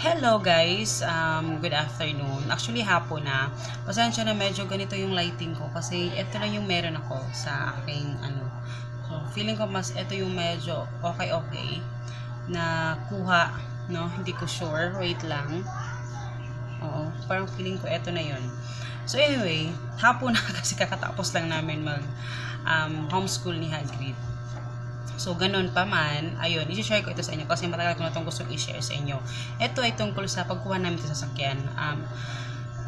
Hello guys, good afternoon. Actually hapon na. Pasensya na medyo ganito yung lighting ko kasi ito lang yung meron ako sa aking ano. So feeling ko mas ito yung medyo okay na kuha, no? Hindi ko sure. Wait lang. Oo, parang feeling ko ito na yun. So anyway, hapon na kasi kakatapos lang namin mag homeschool ni Hagrid. So, ganun pa man, ayun, i-share ko ito sa inyo kasi matagal ko na itong gustong i-share sa inyo. Ito ay tungkol sa pagkuha namin sa sasakyan.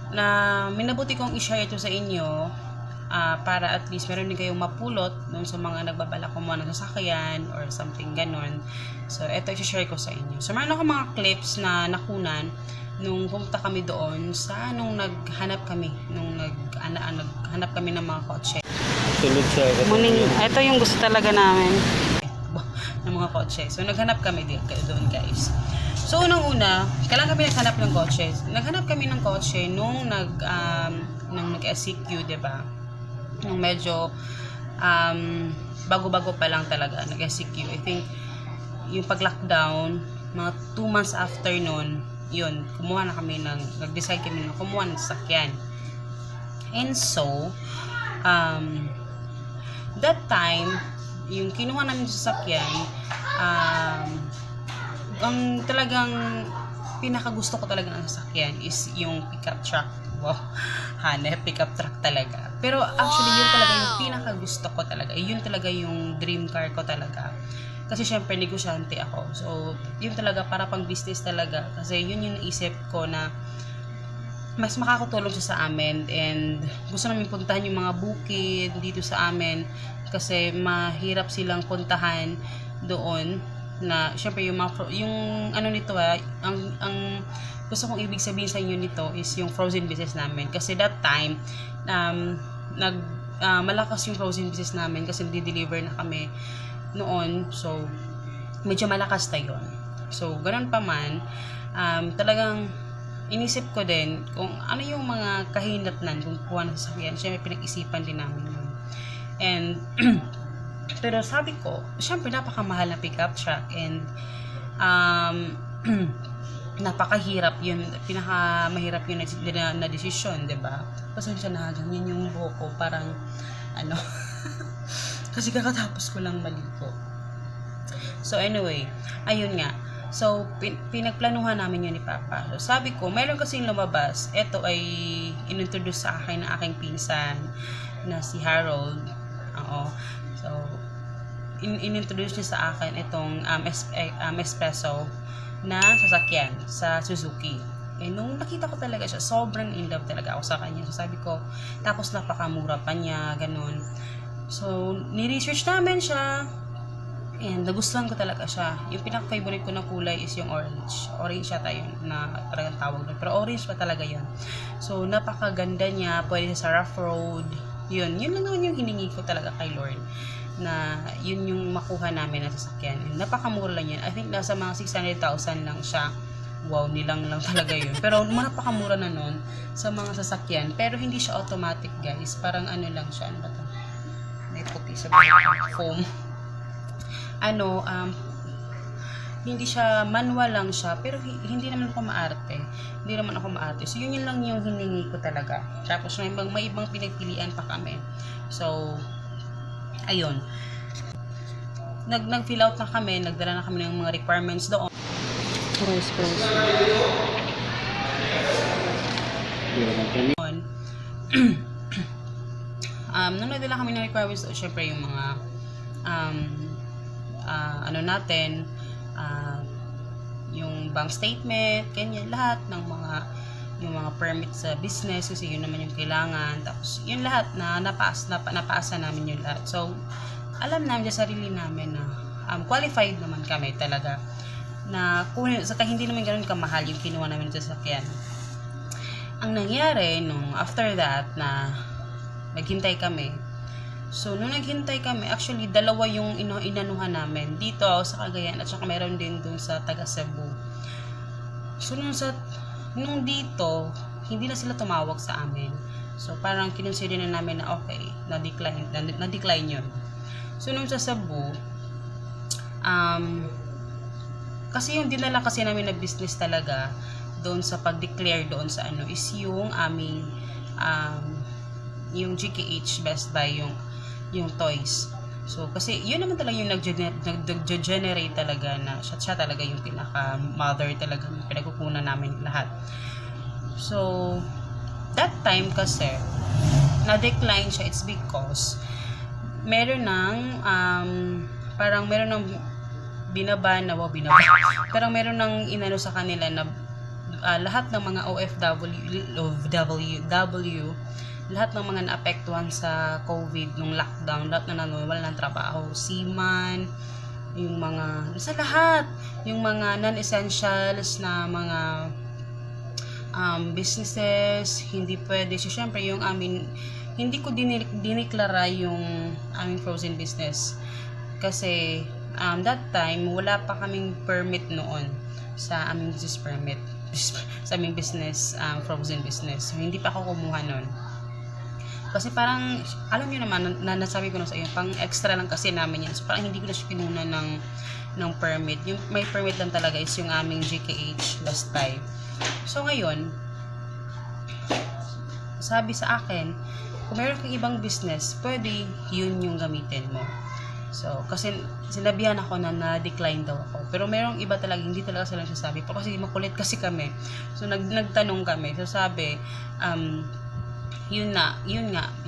Na minabuti kong i-share ito sa inyo para at least meron din kayong mapulot dun sa mga nagbabalak kumuha ng sasakyan or something ganun. So, ito i-share ko sa inyo. So, meron ako mga clips na nakunan nung pumunta kami doon sa nung naghanap kami ng mga kotse. Tulog siya. Muning, ito yung gusto talaga namin ng mga kotse. So, naghanap kami doon, guys. So, unang-una, kailan kami naghanap ng kotse? Naghanap kami ng kotse nung nag-SCQ, diba? Nung medyo bago-bago pa lang talaga, nag-SCQ. I think, yung pag-lockdown, mga 2 months after nun, yun, nag-decide kami na kumuha ng sasakyan. And so, that time, yung kinuha namin sa sasakyan, ang talagang pinakagusto ko talaga ng sasakyan is yung pickup truck. Wow, hanep, pickup truck talaga. Pero actually, yun talaga yung pinakagusto ko talaga. Yun talaga yung dream car ko talaga. Kasi syempre, negosyante ako. So, yun talaga, para pang business talaga. Kasi yun yung naisip ko na mas makakatulong siya sa amin and gusto namin puntahan yung mga bukid dito sa amin kasi mahirap silang puntahan doon na syempre yung ano nito ang gusto kong ibig sabihin sa inyo nito is yung frozen business namin kasi that time malakas yung frozen business namin kasi di-deliver na kami noon, so medyo malakas na yun. So ganun pa man, talagang inisip ko din kung ano yung mga kahinatnan kung kuha ng sasakyan. Siyempre, pinag-isipan din namin yun. And, pero sabi ko, siyempre, napakamahal na pickup truck and napakahirap yun. Pinakamahirap yun na desisyon, diba? Pasensya na, ganyan yung buhok ko. Parang, kasi kakatapos ko lang maligo. So, anyway, ayun nga. So, pinagplanuhan namin yun ni Papa. So, sabi ko, mayroon kasing lumabas. Ito ay inintroduce sa akin ng aking pinsan na si Harold. Oo. So, inintroduce niya sa akin itong espresso na sasakyan sa Suzuki. Eh, nung nakita ko talaga siya, sobrang in love talaga ako sa kanya. So, sabi ko, tapos napakamura pa niya, ganun. So, ni-research namin siya. And nagustuhan ko talaga siya. Yung pinaka-favorite ko na kulay is yung orange. Orange siya tayo na talagang tawag doon. Pero orange pa talaga yun. So, napakaganda niya. Pwede sa rough road. Yun lang naman yung hiningi ko talaga kay Lord. Na yun yung makuha namin na sasakyan. And napakamura lang yun. I think nasa mga 600,000 lang siya. Wow, nilang lang talaga yun. Pero napakamura na nun sa mga sasakyan. Pero hindi siya automatic, guys. Parang ano lang siya. Ano ba ito? May puti sa foam. Hindi siya manual lang siya, pero hindi naman ako maarte. So, yun lang yung hiningi ko talaga. Tapos, may ibang pinagpilian pa kami. So, ayun. Nag-fill out na kami, nagdala na kami ng mga requirements doon. Nung nagdala kami ng requirements doon, syempre yung mga yung bank statement, ganyan, lahat ng yung mga permit sa business kasi yun naman yung kailangan. Tapos yun lahat na napaasa namin yung lahat. So, alam namin sa sarili namin na qualified naman kami talaga na saka hindi naman ganoon kamahal yung kinuha namin sa sasakyan. Ang nangyari nung after that na naghintay kami. So, nung naghintay kami, actually, dalawa yung inanuhan namin. Dito sa Cagayan at saka meron din dun sa taga Cebu. So, nung dito, hindi na sila tumawag sa amin. So, parang kinonsider na namin na okay, na-decline yun. So, nung sa Cebu, kasi yung dinala kasi namin na business talaga doon sa pag-declare doon sa ano is yung aming yung GKH Best Buy, yung toys. So kasi yun naman talaga yung nag-generate talaga na siya talaga yung pinaka mother talaga ng pinagkukunan namin lahat. So that time kasi na-decline siya, it's because meron ng parang meron ng binaba, parang meron ng inano sa kanila na lahat ng mga OFW, lahat ng mga naapektuhan sa COVID nung lockdown, lahat na nawawala ng trabaho, seaman, yung mga sa lahat, yung mga non-essentials na mga businesses, hindi pwede. So syempre yung amin, hindi ko diniklara yung aming frozen business kasi that time wala pa kaming permit noon sa aming business permit sa aming business, frozen business. So, hindi pa ako kumuha nun. Kasi parang, alam nyo naman, nasabi ko na sa iyo, pang extra lang kasi namin yan. So, parang hindi ko na siya kinuna ng permit. Yung may permit lang talaga is yung aming GKH Best Buy. So, ngayon, sabi sa akin, kung meron kang ibang business, pwede yun yung gamitin mo. So, kasi sinabihan ako na na-decline daw ako. Pero merong iba talaga, hindi talaga sila sasabi. Pero kasi makulit kasi kami. So, nagtanong kami. So, sabi, yun nga,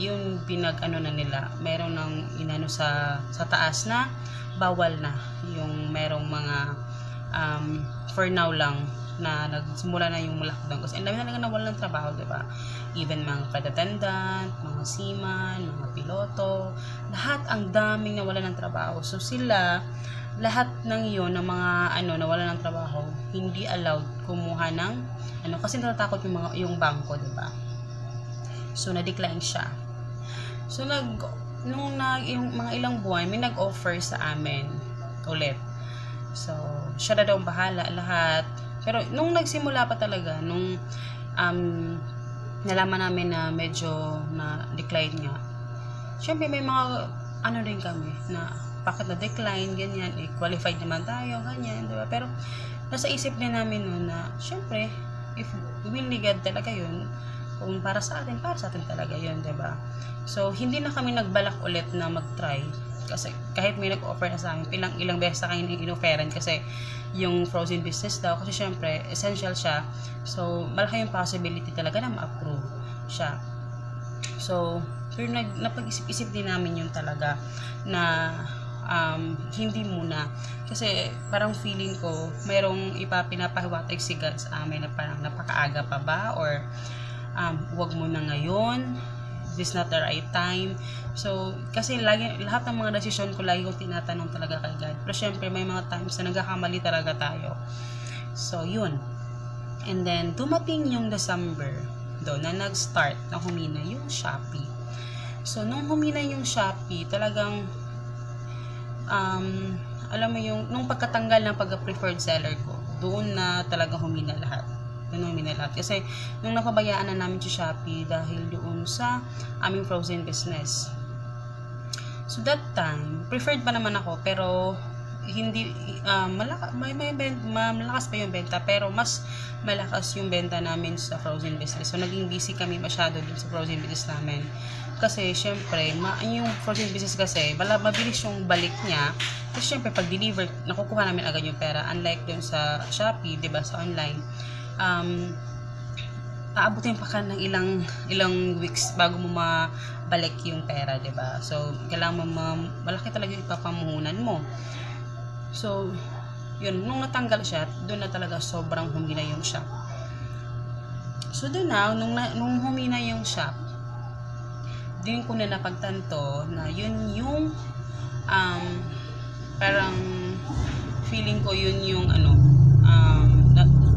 yung pinag-ano na nila, meron ng inano sa taas na, bawal na. Yung merong mga, for now lang, na nagsimula na yung lockdown. Kasi ang dami talaga nawala ng trabaho, diba? Even mga flight attendant, mga seaman, mga piloto, lahat ang daming nawala ng trabaho. So sila, lahat ng yun, ng mga nawala ng trabaho, hindi allowed kumuha ng kasi natatakot yung bangko, diba? So na-decline siya. So yung mga ilang buwan, may nag-offer sa amin ulit. So siya na daw bahala lahat. Pero nung nagsimula pa talaga, nung nalaman namin na medyo na-decline nga, syempre may mga rin kami na bakit na-decline, ganyan, qualified naman tayo, ganyan, diba? Pero nasa isip din namin noon na syempre, if will ni God talaga yun, kung para sa atin talaga yun, diba? So, hindi na kami nagbalak ulit na mag-try. Kasi kahit may nag-offer na sa amin, ilang beses na kayo in-offeran kasi yung frozen business daw, kasi syempre essential siya, so malaki yung possibility talaga na ma-approve siya. So pero napag-isip-isip din namin yun talaga na hindi muna, kasi parang feeling ko mayroong pinapahiwatig si God sa amin na parang napakaaga pa ba, or wag mo na ngayon, this is not the right time. So, kasi lahat ng mga desisyon ko, lagi kong tinatanong talaga kay God. Pero syempre, may mga times na nagkakamali talaga tayo. So, yun. And then, dumating yung December, doon na nag-start na humina yung Shopee. So, nung humina yung Shopee, talagang, alam mo yung, nung pagkatanggal ng pagka-preferred seller ko, doon na talagang humina lahat. Kasi nung napabayaan na namin si Shopee dahil doon sa aming frozen business. So that time, preferred pa naman ako, pero hindi malakas pa yung benta, pero mas malakas yung benta namin sa frozen business. So naging busy kami masyado dun sa frozen business namin. Kasi syempre, yung frozen business kasi mabilis yung balik niya. Kasi syempre pag deliver, nakukuha namin agad yung pera, unlike dun sa Shopee, 'di ba, sa online. Aabutin pa ka ng ilang weeks bago mo mabalik yung pera, 'di ba? So, kailangan malaki talaga yung ipapamuhunan mo. So, yun, nung natanggal siya, doon na talaga sobrang humina yung shop. So, doon na, nung humina yung shop, din ko na napagtanto na yun yung parang feeling ko yun yung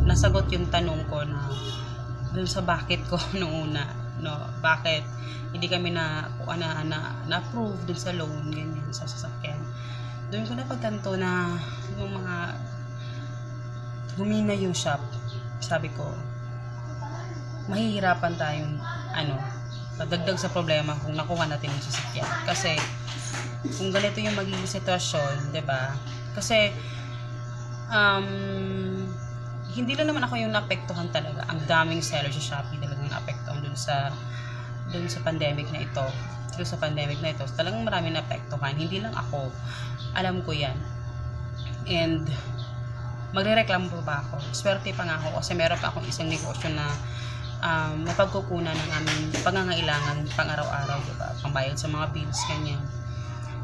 nasagot yung tanong ko na dun sa bakit ko noong una, bakit hindi kami na-approve dun sa loan, ganyan, sa sasakyan. Doon ko napagtanto na yung mga humina yung shop, sabi ko, mahihirapan tayong padagdag sa problema kung nakuha natin yung sasakyan. Kasi kung ganito yung magiging sitwasyon, 'di ba? Kasi hindi lang naman ako yung naapektuhan talaga. Ang daming seller sa Shopee talagang naapektuhan dun sa pandemic na ito. Talagang marami naapektuhan. Hindi lang ako. Alam ko yan. And magrereklamo pa ba ako? Swerte pa nga ako kasi meron pa akong isang negosyo na mapagkukunan ng aming pangangailangan pang-araw-araw, diba? Pangbayad sa mga bills, ganyan.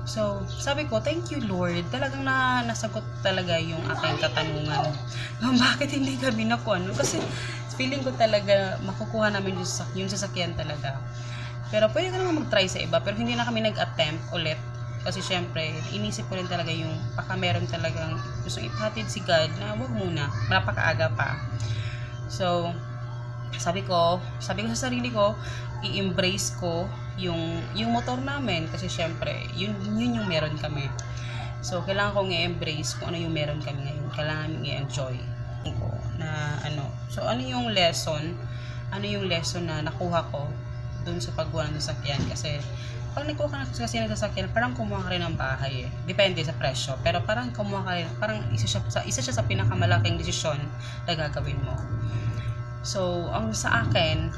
So, sabi ko, thank you Lord. Talagang nasagot talaga yung aking katanungan. Bakit hindi kami nakuha? Kasi feeling ko talaga makukuha namin yung sasakyan talaga. Pero pwede ka naman mag-try sa iba. Pero hindi na kami nag-attempt ulit. Kasi syempre, inisip ko rin talaga yung baka meron talagang gusto ipatid si God na wag muna. Napakaaga pa. So, sabi ko sa sarili ko, i-embrace ko yung motor namin kasi syempre yun yung meron kami. So kailangan kong i-embrace kung ano yung meron kami ngayon. Kailangan i-enjoy ko na ano. So ano yung lesson na nakuha ko dun sa paggawa ng sasakyan? Kasi pag nagkuha ka kasi ng sasakyan, parang kumuha ka rin ng bahay eh. Depende sa presyo, pero parang kumuha ka rin, parang isa siya sa pinakamalaking desisyon na gagawin mo. So ang sa akin,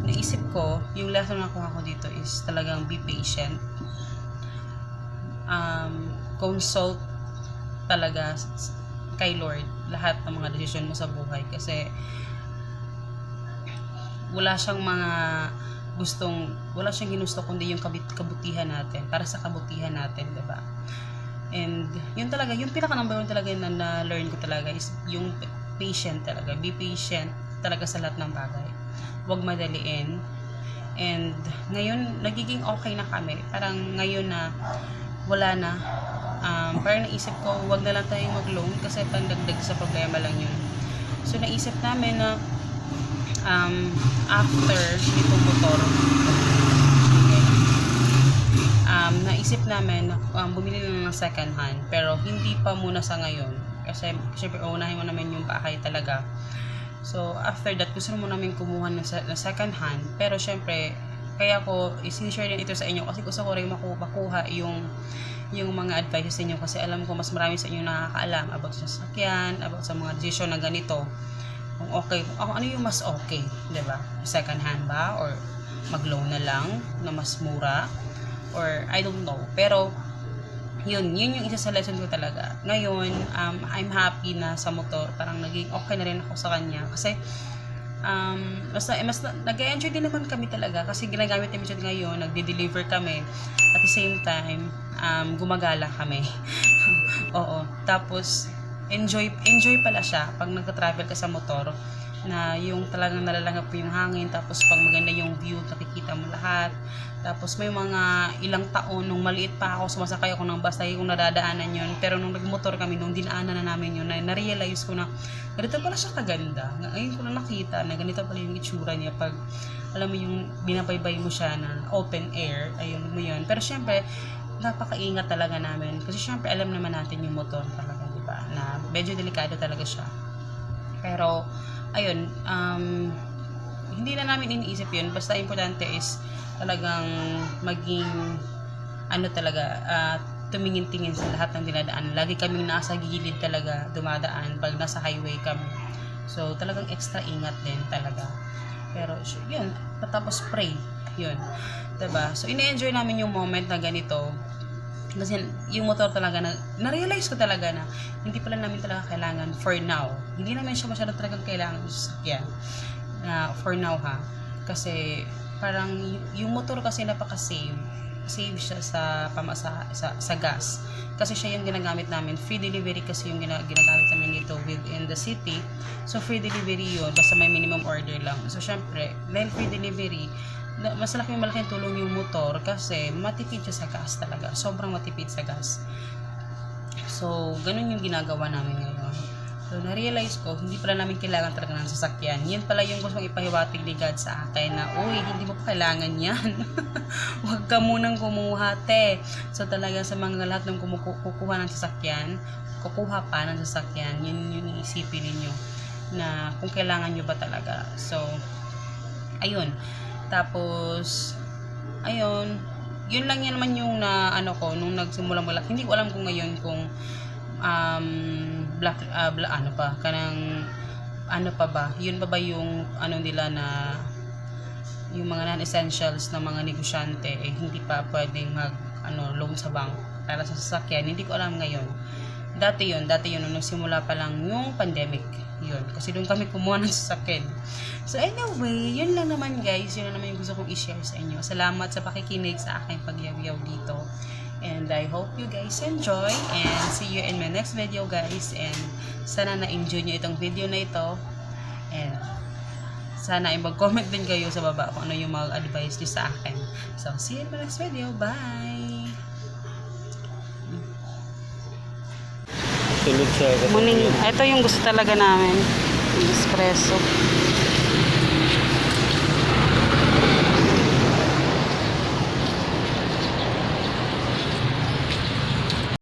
naisip ko, yung lesson na nakuha ko dito is talagang be patient. Consult talaga kay Lord lahat ng mga desisyon mo sa buhay kasi wala siyang ginusto kundi yung kabutihan natin, para sa kabutihan natin, diba? And yun talaga, yung pinaka number 1 talaga na learn ko talaga is yung patient talaga. Be patient talaga sa lahat ng bagay. Huwag madaliin. And ngayon nagiging okay na kami. Parang ngayon na wala na. Parang naisip ko huwag na lang tayong mag-loan kasi pandagdag sa problema lang yun. So naisip namin na after nitong motor, naisip namin bumili na ng second hand, pero hindi pa muna sa ngayon kasi syempre unahin mo naman yung bahay talaga. So, after that, gusto mo namin kumuha ng second hand. Pero, syempre, kaya ko i-share din ito sa inyo kasi gusto ko rin makuha yung mga advices sa inyo kasi alam ko mas marami sa inyo nakakaalam about sa sasakyan, about sa mga decision na ganito. Kung okay, ano yung mas okay, diba? Second hand ba? Or mag-loan na lang na mas mura? Or, I don't know. Pero, yun yung isa sa lesson ko talaga. Ngayon, I'm happy na sa motor. Parang naging okay na rin ako sa kanya. Kasi, mas nag-enjoy din naman kami talaga. Kasi ginagamit namin siya ngayon. Nagde-deliver kami. At the same time, gumagala kami. Oo. Tapos, enjoy pala siya pag nagka-travel ka sa motor. Na yung talagang nalalangap po yung hangin. Tapos, pag maganda yung view, nakikita mo lahat. Tapos may mga ilang taon, nung maliit pa ako, sumasakay ako ng bus, lagi kong nadadaanan yun. Pero nung nagmotor kami, nung dinaanan na namin yun, na-realize ko na, ganito pala siya kaganda. Ngayon ko na nakita na ganito pala yung itsura niya pag, alam mo yung binabaybay mo siya na open air, ayun mo yun. Pero syempre, napakaingat talaga namin. Kasi syempre, alam naman natin yung motor talaga, di ba? Na medyo delikado talaga siya. Pero, ayun, hindi na namin iniisip yun. Basta importante is, talagang maging tumingin-tingin sa lahat ng dinadaan. Lagi kaming nasa gilid talaga dumadaan pag nasa highway kami. So talagang extra ingat din talaga. Pero yun, tapos pray. Yun. Diba? So ine-enjoy namin yung moment na ganito. Kasi yung motor talaga na-realize ko talaga na hindi pala namin talaga kailangan for now. Hindi naman siya masyadong talagang kailangan sa sasakyan. For now ha. Kasi parang yung motor kasi napaka-save siya sa gas kasi siya yung ginagamit namin. Free delivery kasi yung ginagamit namin dito within the city. So free delivery yun basta may minimum order lang. So syempre dahil free delivery, mas malaking tulong yung motor kasi matipid siya sa gas talaga. Sobrang matipid sa gas. So ganun yung ginagawa namin ngayon. So, na-realize ko, hindi pala namin kailangan talaga ng sasakyan. Yan pala yung gusto mong ipahiwatig ni God sa akin na, uy, hindi mo pa kailangan yan. Huwag ka munang kumuha, te. So, talaga sa mga lahat ng kukuha ng sasakyan, kukuha pa ng sasakyan, yun yung iisipin ninyo na kung kailangan nyo ba talaga. So, ayun. Tapos, ayun. Yun lang yan naman yung nung nagsimulang balak. Hindi ko alam kung ngayon kung ano pa, kanang, ano pa ba, yun pa ba yung, ano nila na, yung mga non-essentials na mga negosyante, eh, hindi pa pwedeng loan sa bank para sa sasakyan. Hindi ko alam ngayon. Dati yun, nung nagsimula pa lang yung pandemic, yun. Kasi doon kami kumuha ng sasakyan. So anyway, yun lang naman guys. Yun lang naman yung gusto kong i-share sa inyo. Salamat sa pakikinig sa aking pagyaw-yaw dito. And I hope you guys enjoy. And see you in my next video guys. And sana na-enjoy nyo itong video na ito. And sana ay mag-comment din kayo sa baba kung ano yung mga advice nyo sa akin. So see you in my next video. Bye! Tulog sa Muning, ito yung gusto talaga namin. Yung espresso.